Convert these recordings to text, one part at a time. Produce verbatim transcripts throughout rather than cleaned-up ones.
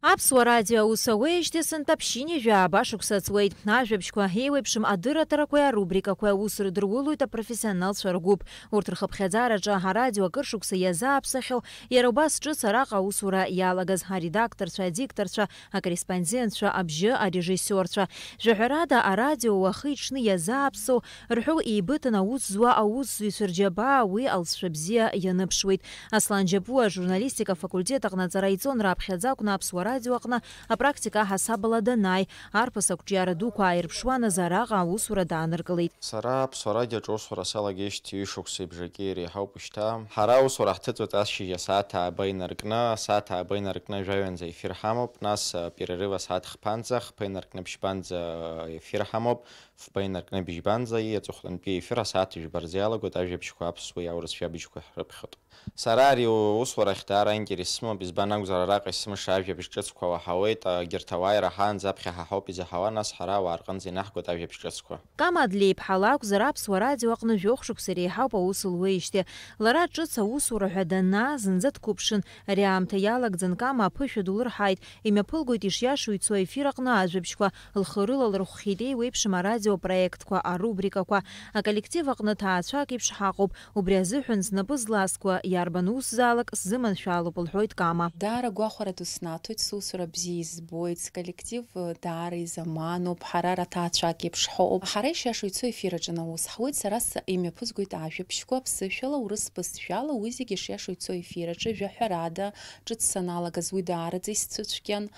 Аԥсуа радио аус ауеижьҭеи сынтәа ԥшьынҩажәи ааба шықәса ҵуеит. Ажәабжьқәа, еиуеиԥшым адырраҭарақәеи арубрикақәеи аус рыдырулоит апрофессионалцәа ргәыԥ. Урҭ рхыԥхьаӡараҿы арадио акыр шықәса иазааԥсахьоу, иара убас ҿыц араҟа аусура иалагаз аредакторцәа, адикторцәа, акорреспондентцәа, абжьы, арежиссиорцәа. Жәаҳәарада, арадио уахи-ҽни иазааԥсоу, рҳәоу еибыҭаны аус зуа аусзуҩцәа рџьабаа уи алҵшәа бзиа ианыԥшуеит. Аслан Џьапуа ажурналистика афакультет аҟны аҵара иҵон, раԥхьаӡа акәны Аԥсуа радио аҟны апрактика аҳасабала данааи, арԥыс ақәҿиара дуқәа ааирԥшуан азы араҟа аусура дааныркылеит. Сара Аԥсуа радиоҿы аусура салагеижьҭеи ҩышықәсеи бжаки иреиҳауп шьҭа. Ҳара аусура ҳҭыҵуеит ашьыжь асааҭ ааба инаркны, асааҭ ааба инаркны жәаҩанӡа ефир ҳамоуп, нас, а, перерыв асааҭ хԥанӡа, хԥа инаркны ԥшьбанӡа, а, ефир ҳамоуп, фба инаркны бжьбанӡа, аҵыхәтәантәи ефир асааҭ жәба рзы иалагоит, ажәабжьқәа аԥсуеи аурыс жәабжьқәеи ҳрыԥхьоит. Сара ари усурахь даара аинтерес сымоуп, избан акәзар, араҟа исымша ажәабжь ҿыцқәа уаҳауеит, егьырҭ ауаа ираҳаанӡа аԥхьа ҳаҳауп изаҳауа, нас ҳара ауаа рҟынӡа инаҳгоит ажәабжь ҿыцқәа. Кама Адлеиԥҳа лакәзар, Аԥсуа радио аҟны жәохә шықәса иреиҳауп аус луеижьҭеи. Лара ҿыц аусура ҳәа данаа, зынӡа дқәыԥшын. Ари аамҭа иалагӡан Кама аԥышәа ду лырҳаит, имҩаԥылгоит ишиашоу ицо аефир аҟны ажәабжьқәа, лхы рылалырхәхьеит еиуеиԥшым арадиопроектқәа, арубрикақәа. Аколлектив аҟны ҭаацәак еиԥш ҳаҟоуп, убри азыҳәан знапы зласкуа иарбан усзаалак сзыманшәалоуп, лҳәоит Кама. Даара гәахәара ду снаҭоит, сусура бзиа избоит, сколлектив даара изаманоуп, ҳара ара ҭаацәак еиԥш ҳаҟоуп. Ҳара ишиашоу ицо ефир аҿы аус ҳуеит, сара с-, имҩаԥызгоит ажәабжьқәа, ԥсышәала, урыс бызшәала, уи зегьы ишиашоу ицо ефир аҿы, жәаҳәарада, ҿыц саналагаз уи даараӡа исцәыцәгьан,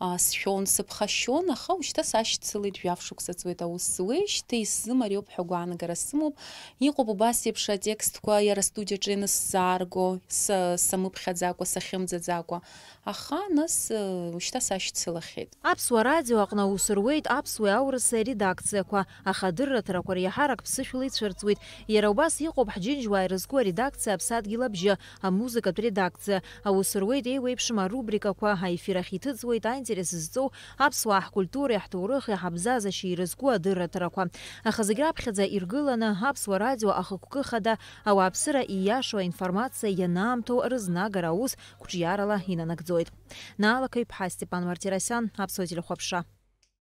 а, сшәон, сыԥхашьон, аха ушьҭа сашьцылеит, жәаф шықәса ҵуеит аус зуеижьҭеи, исзымариоуп ҳәа гәаанагара сымоуп. Иҟоуп убас еиԥш атекстқәа иара астудиаҿы ианысзаарго, са-, самыԥхьаӡакәа, сахьымӡаӡакәа. Аха, нас, э, ушьҭа сашьцылахьеит. Аԥсуа радио аҟны аус руеит аԥсуеи аурысеи аредакциақәа, аха адырраҭарақәа реиҳарак ԥсышәала ицәырҵуеит. Иара убас иҟоуп ҳџьынџьуаа ирызку аредакциа Аԥсадгьыл абжьы, амузыкатә редакциа. Аус руеит еиуеиԥшым арубрикақәа, аефир ахь иҭыҵуеит аинтерес зҵоу аԥсуаа ҳкультуреи ҳҭоурыхи ҳабзазашьеи ирызку адырраҭарақәа. Аха зегь раԥхьаӡа иргыланы Аԥсуа радио ахықәкы хада ауааԥсыра ииашоу аинформациа ианаамҭоу рызнагара аус қәҿиарала инанагӡоит. Наала Қаҩԥҳа, Степан Мартиросиан, Аԥсуа телехәаԥшра.